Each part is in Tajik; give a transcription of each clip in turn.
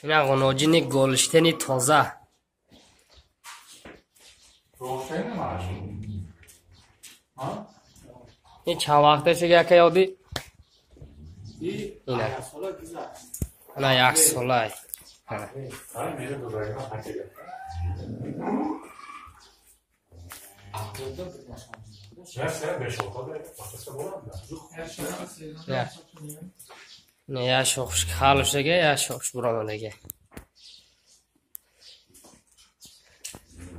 Ина ғуноҷини голштени тоза. Ин чанд вақте шуд яка ёди? Ина. Ана як солай. Не, я шохш халушага, я шохш буромадаги.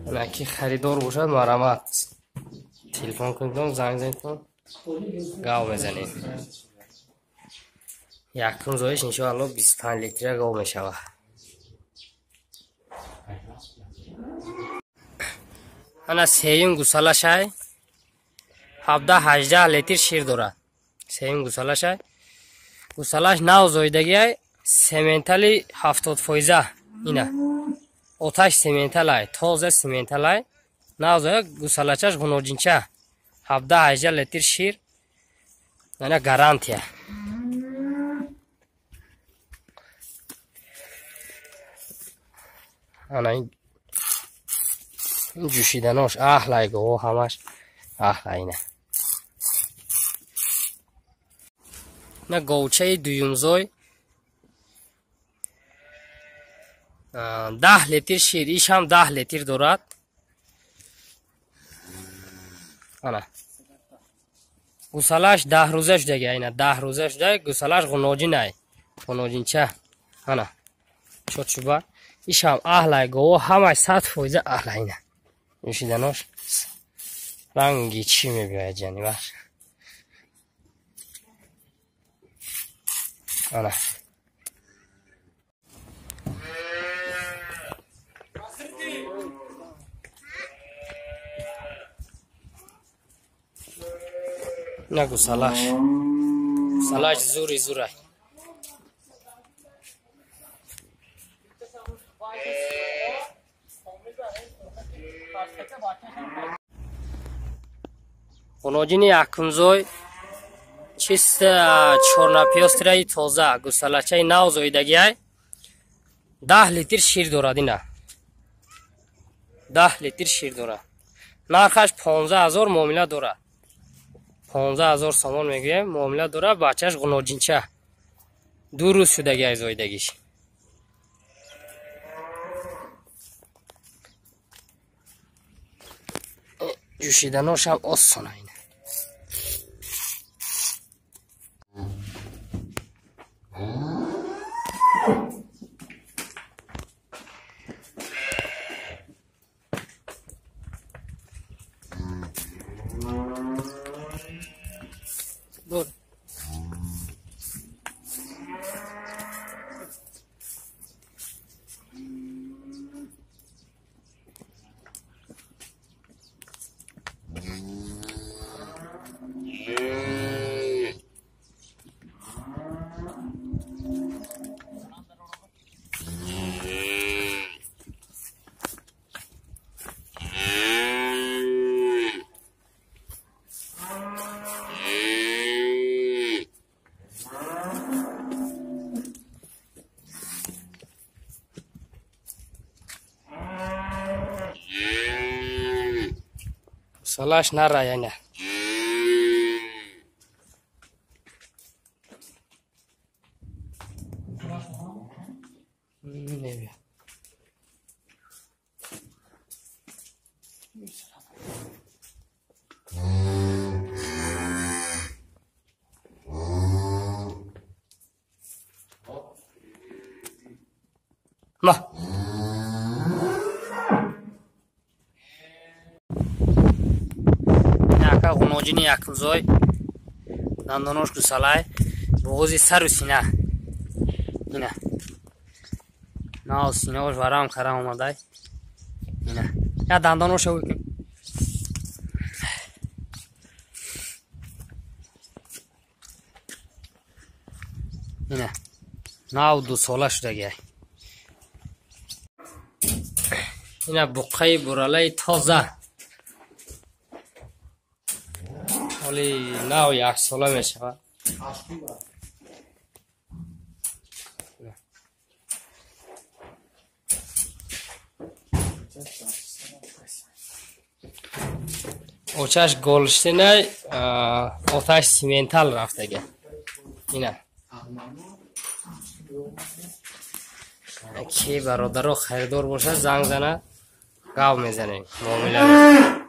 Ана ки харидор бошад, марамат. Телефон кунед, занг занед, гав мезанед. Якум зоиш иншоалло 25 литра гов мешавад. Ана сеюм гусалашай 17-18 литр шир дорад. Сеюм гусалашай. Гусалаш нав зоидагиай сементали 70%. Ина. Оташ сементалай, тоза сементалай. Нав зоя гусалачаш гуноҷинча. 17-18 литр шир. Ана гарантия. Ана ин ҷӯшиданош аҳлай гоҳо ҳамаш аҳлай ина. На говчаи дуюмзой 10 литр шир, иш ҳам 10 литр дорад. Ана гусалаш 10 рӯза шудаги, ина 10 рӯза шуда, гусалаш ғуноҷинай, ғуноҷинча. Ана чотшуба иш ҳам аҳлай гоҳо ҳамаш 100% аҳлай ина. Ҷӯшиданош ранги чӣ мебиёяд ҷанивар. Ана ина гусалаш, гусалаш зури зурай. Ғуноҷини якумзой чист чорнапиёстираи тоза, гусалачаи нав зоидагиай 10 литр шир дорад. Ина 10 литр шир дорад. Нархаш 15 000 муомила дорад. 15 000 сомон мегӯем, муомила дорад. Бачаш ғуноҷинча, 2 рӯз шудагиай зоидагиш. Ҷӯшиданошам осона ина. Дур. Салаш нараяня. Ма. Яка ғуноҷини якумзой дандонош гусалай, буғузи сару сина. Ина. Нав синаош варам харам омадай. Ина. Я дандоноша ӯ. Ина. Нав 2 сола шудагиай. Ина буққаи буралаи тоза. Ҳоли нав 1 сола мешавад. Очаш голштинай, оташ симентал рафтага. Ина. Ки бародаро харидор бошад, занг зана, гав мезанем, муомила.